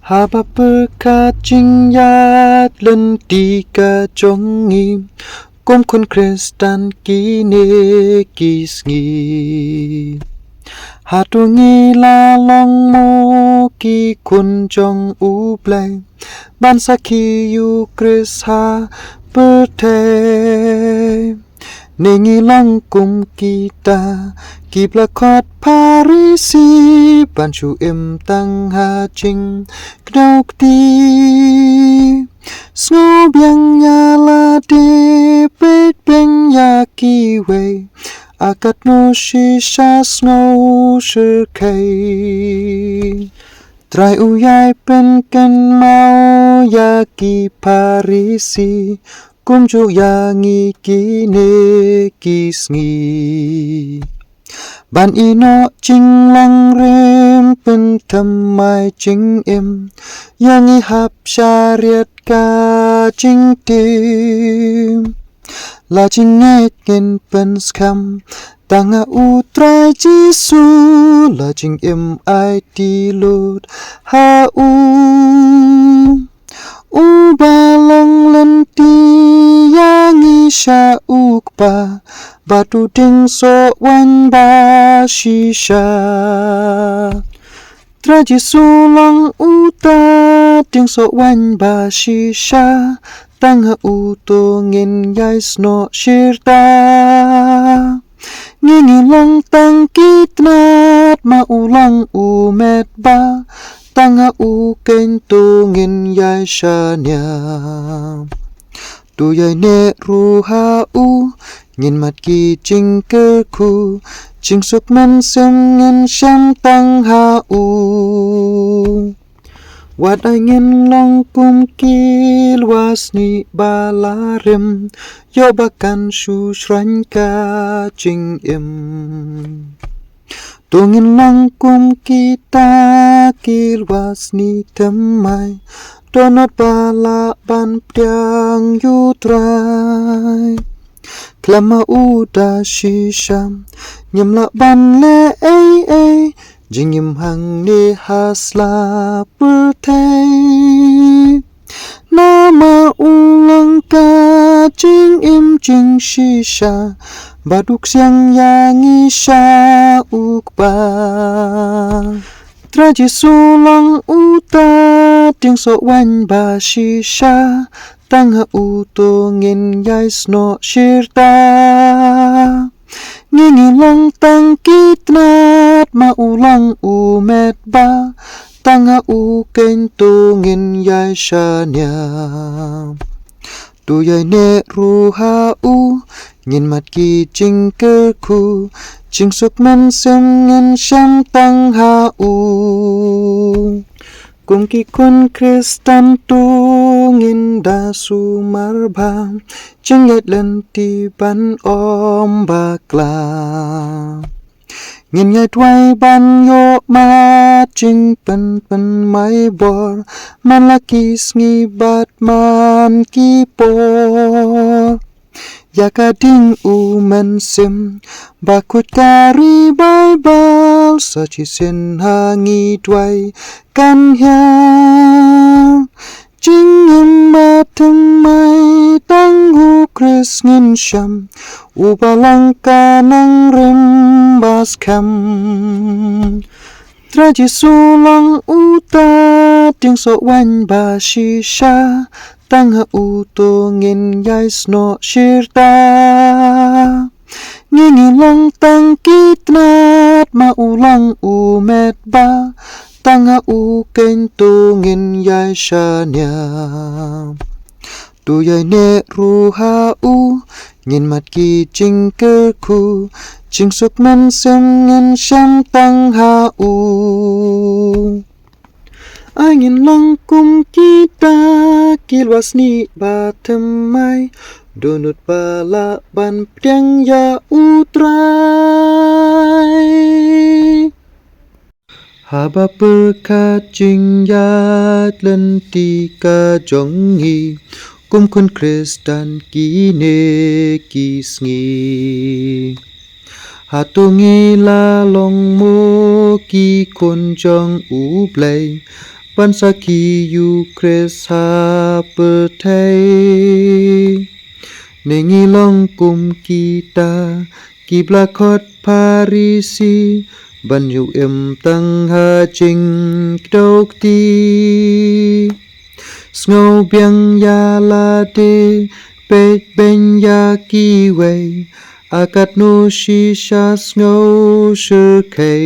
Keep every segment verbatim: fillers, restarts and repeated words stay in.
Haba pyrkhat jingïaid lynti ka jong ngi kum khun Khristan kine ki sngi, hato ngi la long mo ki khun jong U Blei ban sakhi ïa U Khrist ha pyrthei? Ne ngi long kum kita kiba la khot Pharisi, ban shu im tang ha jingkdew kti? Sngewbiang ïa lade, peit biang ïa kiwei, a katno shisha sngewshyrkhei. Trai u ïai pynkynmaw ïa ki Pharisi kumjuh ïa ngi kine ki sngi, ban ïehnoh jinglong rim, pynthymmai jingim ïa ngi hap sha riat ka jingtim. La jingngeit ngin pynskhem tang ha U Trai Jisu, la jingim aiti lut ha U. Uba long lynti ïa ngi sha U Kpa, bad U dieng soh waiñ ba shisha. Trai Jisu long uta dieng soh waiñ ba shisha, tang ha U to ngin ïai snoh shirta. Ngi ngi long tang ki tnat, ma U long U met ba, tang ha U keiñ to ngin ïai shaniah. To ïaineh ruh ha U, ngin mad ki jingkyrkhu, jingsuk mynsiem ngin shem tang ha U. Wat ai ngin long kum ki lwasnieh ba la rim, ïoh ba kan shu shrang ka jingim. To ngin long kum kita ki lwasnieh thymmai, dohnud ba lah ban pdiang ïa U Trai. Khlem ma U da shisha ngim lah ban leh ei ei, jingim hangne ha sla pyrthei. Namar U long ka jingim jingshisha, bad U ksiang ïa ngi sha U Kpa. Trai Jisu long uta dieng soh waiñ ba shisha, tang ha U to ngin ïai snoh shirta. Ngi ngi long tang ki tnat, ma U long U met ba, tang ha U keiñ to ngin ïai shaniah. To ïaineh ruh ha U, ngin mad ki jingkyrkhu, jingsuk mynsiem ngin shem tang ha U. Kum ki khun Khristan to ngin da sumar bha, jingïaid lynti ban ym bakla. Ngin ïai duwai ban ïoh mad jingpynpynmai bor, man la ki sngi bad man ki por. Ïa ka dieng U Mynsiem, ba khuid ka ri Baibl, sa shisien ha ngi duwai kan hiar. Jingim ba thymmai tang U Khrist ngin shem, Uba long ka nongrim ba skhem. Trai Jisu long uta dieng soh waiñ ba shisha, tang ha U to ngin ïai snoh shirta. Ngi ngi long tang ki tnat, ma U long U met ba, tang ha U keiñ to ngin ïai shaniah. To ïaineh ruh ha U, ngin mad ki jingkyrkhu, jingsuk mynsiem ngin shem tang ha U. Ai ngin long kum kita ki lwasnieh ba thymmai, dohnud ba lah ban pdiang ïa U Trai. Haba pyrkhat jingïaid lynti ka jong ngi kum khun Khristan kine ki sngi, hato ngi la long mo ki khun jong U Blei ban sakhi ïa u Khrist ha pyrthei. Ne ngi long kum kita kiba la khot Pharisi, ban ïoh im tang ha jingkdew kti. Sngew biang ïa lade, peit beiñ ïa kiwei, ha katno shisha sngew shyrkhei.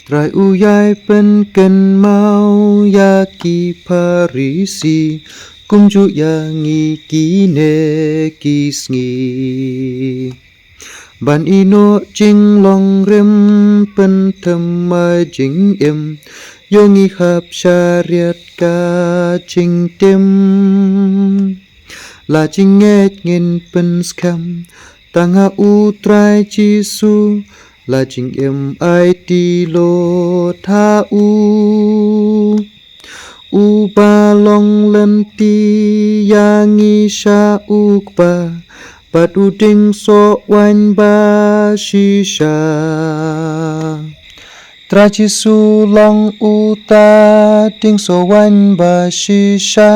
Trai u ïai pynkynmaw ïa ki Pharisi, kumjuh ïa ngi kine ki sngi. Ban ïehnoh jinglong rim, pynthymmai jingim, ïoh ngi hap shariat ka jingtim. La jingngeit ngin pynskhem tang ha u Trai Jisu, la jingim aiti lut ha u. Uba long lynti ïa ngi sha u Kpa, bad u ding soh waiñ ba shisha. Trai Jisu long uta ding soh waiñ ba shisha,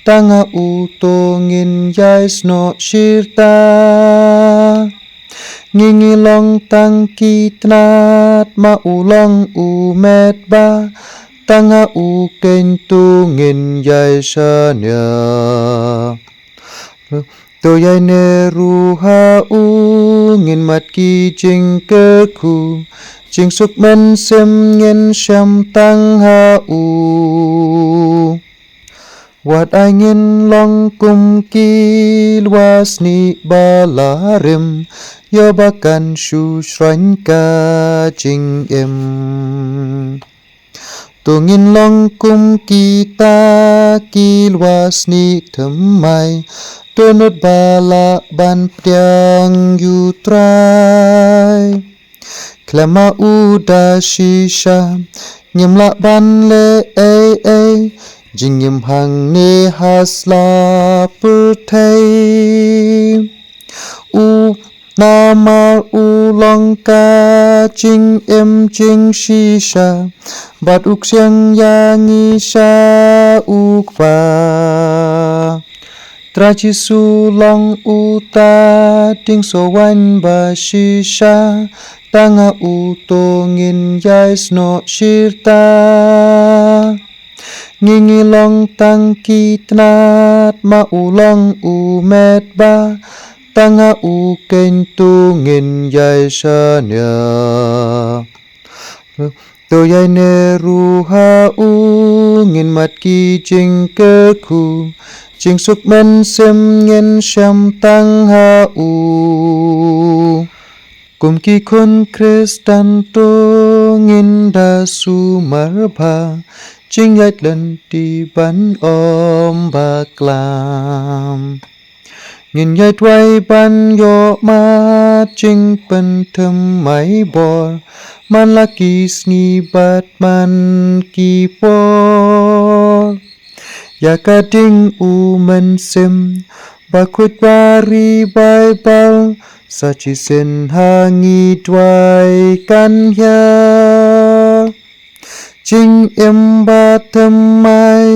tang ha u to ngin ïai snoh shirta. Ngi ngi long tang ki tnat, ma u long u met ba, tang ha u keiñ to ngin ïai shaniah. To ïai ne ruh ha u, ngin mad ki jingkyrkhu, jingsuk mynsiem ngin shem tang ha u. Wat ai ngin long kum ki lwa snieh ba la rim, ïoh ba kan shu shraiñ ka jingim. To ngin long kum kita ki lwa snieh thymmai, dohnud ba lah ban pdiang ïa u Trai. Khlem ma u da shisha, ngim lah ban leh ei ei, jingim hangne ha sla pyrthei. U namar u long ka jingim jingshisha, bad u ksiang ïa ngi sha u Kpa. Trai Jisu long uta ding soh waiñ ba shisha, tang ha u to ngin ïai snoh shirta. Ngi ngi long tang ki tnat, ma u long u met ba, tang ha u keiñ to ngin ïai shaniah. To ïai ne ruh ha u, ngin mad ki jingkyrkhu, jingsuk mynsiem ngin shem tang ha u. Kum ki khun Khristan to ngin da sumar bha, jingïaid lynti ban ym baklam. Ngin ïai duwai ban ïoh mad jingpynthymmai bor, man la ki sngi bad man ki por. Ïa ka ding u mynsiem, ba khuid ba ri Baibl, sa shisien ha ngi duwai kan hiar. Jingim ba thymmai,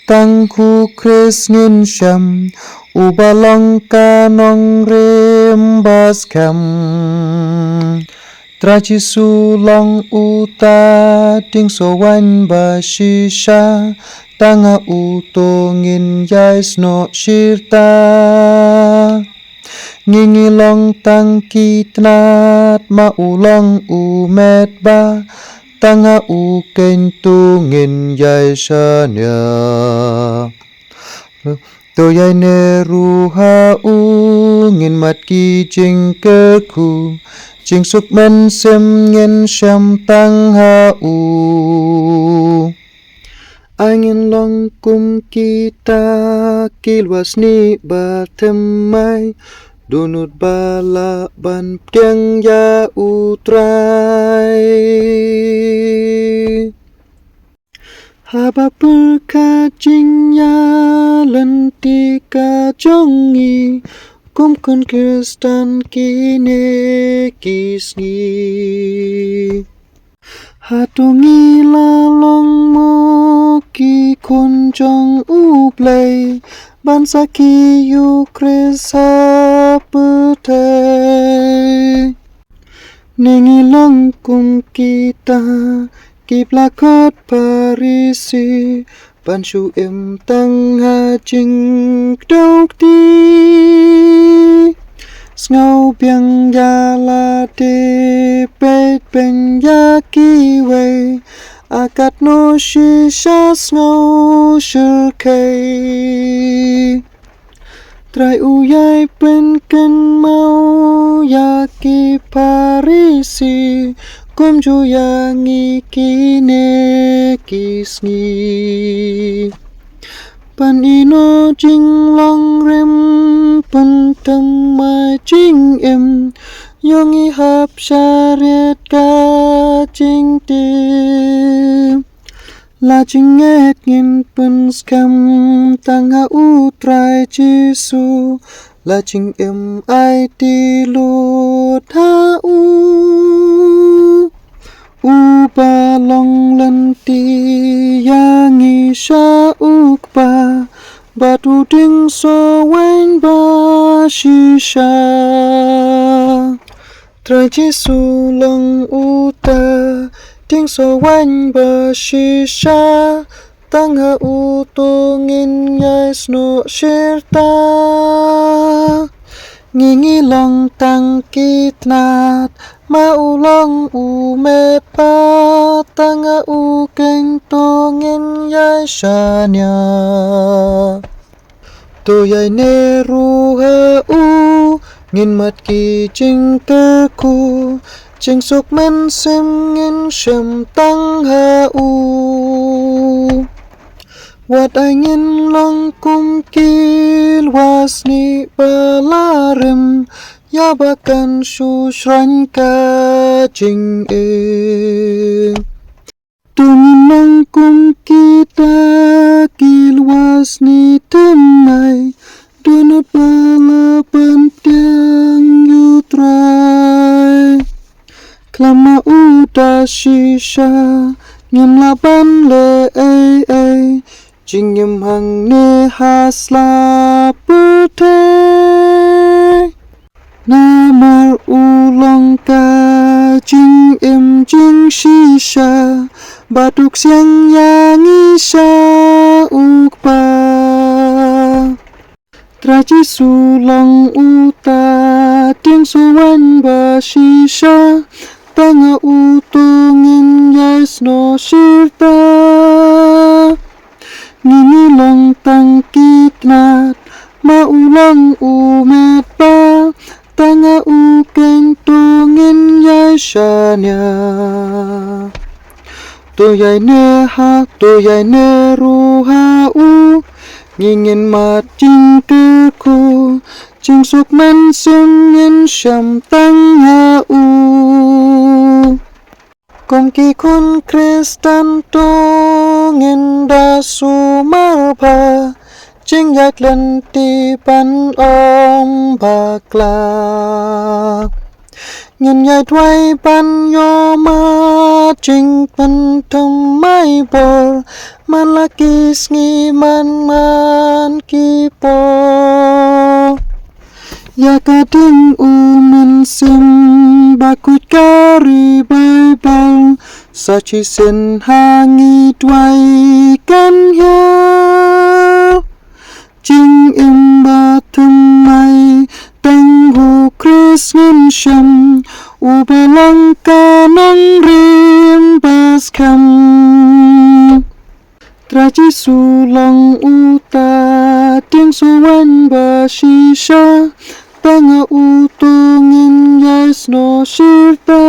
tang ha u Khrist ngin shem, uba long ka nongrim ba skhem. Trai Jisu long uta ding soh waiñ ba shisha, tang ha u to ngin ïai snoh shirta. Ngi ngi long tang ki tnat, ma u long u met ba, tang ha u keiñ to ngin ïai shaniah. To ïai ne ruh ha u, ngin mad ki jingkyrkhu, jingsuk mynsiem ngin shem tang ha u. Ai ngin long kum kita ki lwa snieh ba thymmai, dohnud ba lah ban pdiang ïa u Trai. Haba pyrkhat jingïalynti ka jong ngi, kum khun Khristan kine ki sngi. Hato ngi la Sa ki ïakren sa pyrthei. Ne ngi long kum kita ki ba khot Pharisi, ban shu im tang ha jingkdew kti. Sngew biang ïa lade, peit beiñ ïa kiwei, ha katno shisha sngew shyrkhei. Trai u ïai pynkynmaw ïa ki Pharisi, kumjuh ïa ngi kine ki sngi. Pyni noh jinglong rim, pynthymmai jingim, ïoh ngi hap sha riat ka jingtip. La jingngeit ngin pynskhem tang ha U Trai Jisu, la jingim aiti lut ha u. Uba long lynti ïa ngi sha U Kpa, bad u dieng sawaiñ ba shisha. Trai Jisu long uta dieng sawaiñ ba shisha, tang ha uto ngin ïai snoh shirta. Ngi ngi long tang ki tnat, ma u long u met pat, tang ha u keiñ to ngin ïai shaniah. To ïaineh ruh ha u, ngin mad ki jingkyrkhu, jingsuk mynsiem ngin shem tang ha u. Wat ai ngin long kum ki lwasniah ba la rim, ïa ba kan shu shrang ka jingim. To ngin long kum kita ki lwasniah thymmai, dohnud ba la ban pdiang ïa U Trai. Khlem ma u da shisha ngim lah ban leh ei ei, jingim hangne ha sla pyrthei. Namar u long ka jingim jingshisha, ba duk siang ïa ngi sha U Kpa. Trai Jisu long uta dieng sawaiñ ba shisha, tang ha uto ngin ïai snoh shirta. Ngi ngi long tang ki tnat, ma u long u met pat, tang ha u keiñ to ngin ïai shaniah. To ïaineh ha, to ïaineh ruh ha u, ngi ngin mad jingkyrkhu, jingsuk mynsiem ngin shem tang ha u. Kum ki khun Khristan to ngin da sumar bha, jingïaid lynti ban ym bakla. Ngin ïai duwai ban ïohmad jingpynthymmai bor, man la ki sngi man man ki por. Ïa ka ding u mynsiem ba khuid ka ri Baibl, sa shisien ha ngi duwai kan hiar. Jingim ba thymmai tang ha u Khrist ngin shem, uba long ka nongrim ba skhem. Trai Jisu long uta dieng sawaiñ ba shisha, tang ha uto ngin ïai snoh shirta.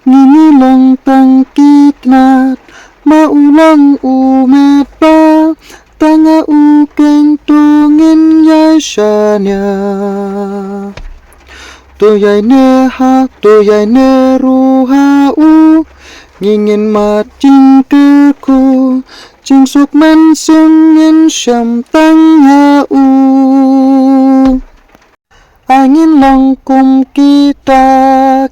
Ngi ngi long tang ki tnat, ma u long u met pat, tang ha u keiñ to ngin ïai shaniah. To ïaineh ha, to ïaineh ruh ha u, ngi ngin mad jingkyrkhu, jingsuk mynsiem ngin shem tang ha u. Ai ngin long kum kita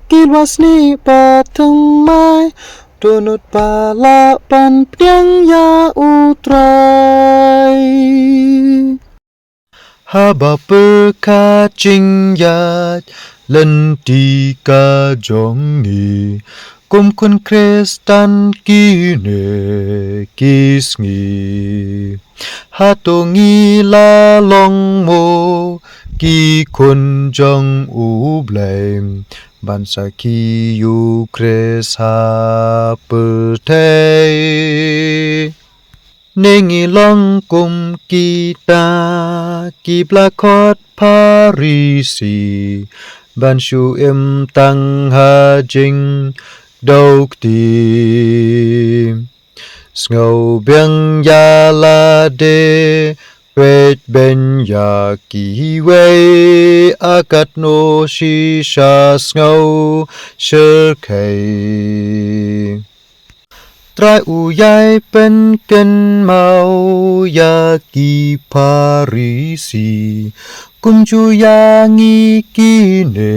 ki lwasniah ba thymmai, Dohnud ba lah ban pdiang ïa U Trai. Haba pyrkhat jingïaid lynti ka jong ngi, kum khun Khristan kine ki sngi. Hato ngi la long mo ki khun jong U Blei, ban sakhi ïa U Khrist ha pyrthei? Ne ngi long kum kita ki ba la khot Pharisi, ban shu im tang ha jingdaw kti? Sngew biang ïa lade, peit beiñ ïa kiwei, a katno shisha sngew shyrkhei. Trai u ïai pynkynmaw ïa ki Pharisi, kumjuh ïa ngi kine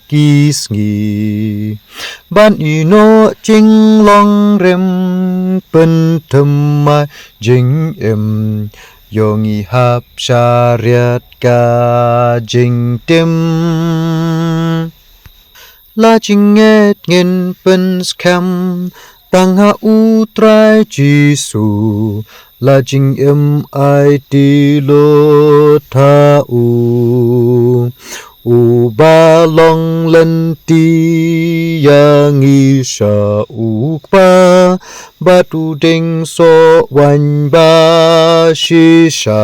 ki sngi. Ban ïehnoh jinglong rim, pynthymmai jingim, ïoh ngi hap shariat ka jingtim. La jingngeit ngin pynskhem tang ha U Trai Jisu, la jingim aiti lut ha u. Uba long lynti ïa ngi sha U Kpa, bad u ding soh waiñ ba shisha.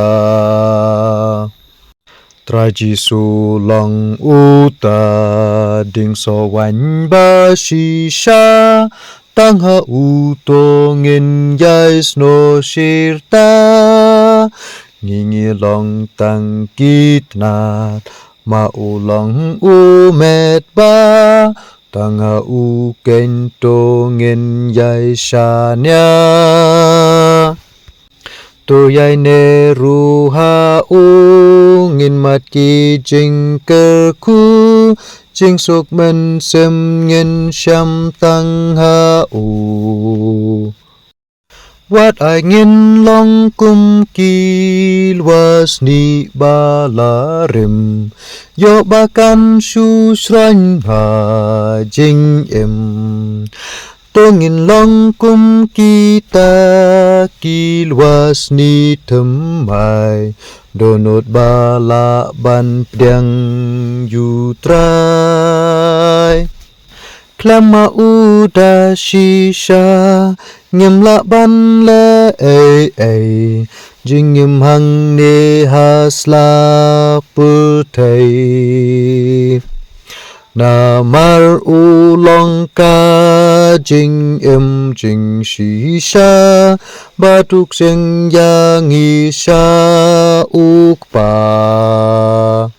Trai Jisu long uta ding soh waiñ ba shisha, tang ha uto ngin ïai snoh shirta. Ngi ngi long tang ki tnat, ma u long u met ba, tang ha u keiñ to ngin ïai shaniah. To ïai ne ruh ha u, ngin mad ki jingkyrkhu, jingsuk mynsiem ngin shem tang ha u. Wat ai ngin long kum ki lwasniah ba la rim, ïoh ba kan shu shrang ha jingim. To ngin long kum kita ki lwasniah thymmai, dohnud ba lah ban pdiang ïa U Trai. Khlem ma u da shisha, ngim lah ban leh ei ei, jingim hangne ha sla pyrthei. Namar u long ka jingim jingshisha, bad u kynjah ïa ngi sha U Kpa.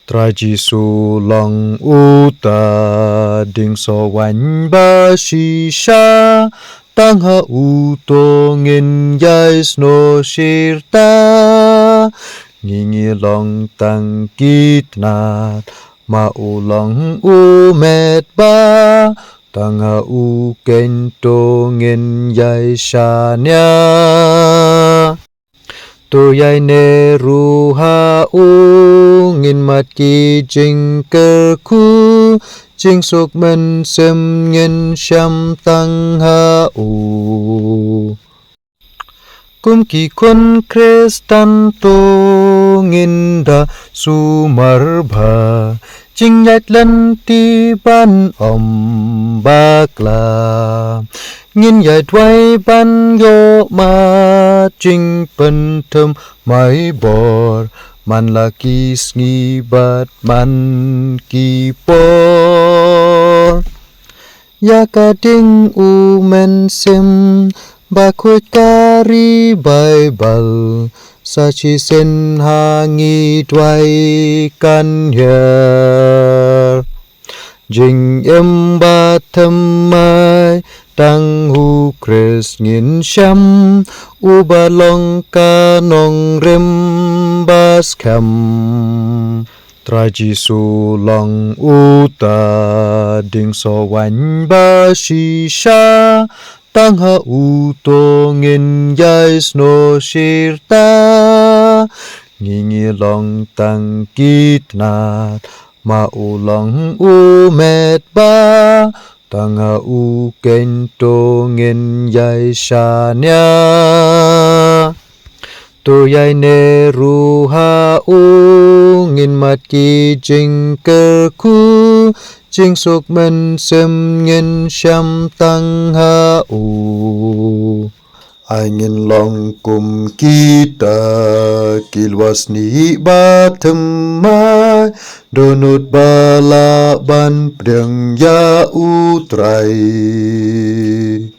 Trai Jisu long uta ding soh waiñ ba shisha, tang ha uto ngin ïai snoh shirta. Ngi ngi long tang ki tnat, ma u long u met ba, tang ha u keiñ to ngin ïai shaniah. To ïai ne ruh ha u, ngin mad ki jingkyrkhu, jingsuk mynsiem ngin shem tang ha u. Kum ki khun Khristan to ngin da sumar bha, jingïaid lynti ban ym bakla. Ngin ïai duwai ban ïoh mad jingpynthymmai bor, man la ki sngi bad man ki por. Ïa ka ding u mynsiem ba khuid ka ri Baibl, sa shisien ha ngi duwai kan hiar. Jingim ba thymmai tang ha u Khrist ngin shem, uba long ka nongrim ba skhem. Trai Jisu long uta ding soh waiñ ba shisha, tang ha uto ngin ïai snoh shirta. Ngi ngi long tang ki tnat, ma u long u met ba, tang ha u keiñ to ngin ïai shaniah. To ïai ne ruh ha u ngin mad ki jingkyrkhu, jingsuk mynsiem ngin shem tang ha u. Ai ngin long kum kita ki lwasnieh ba thymmai, dohnud ba lah ban pdiang ïa u Trai.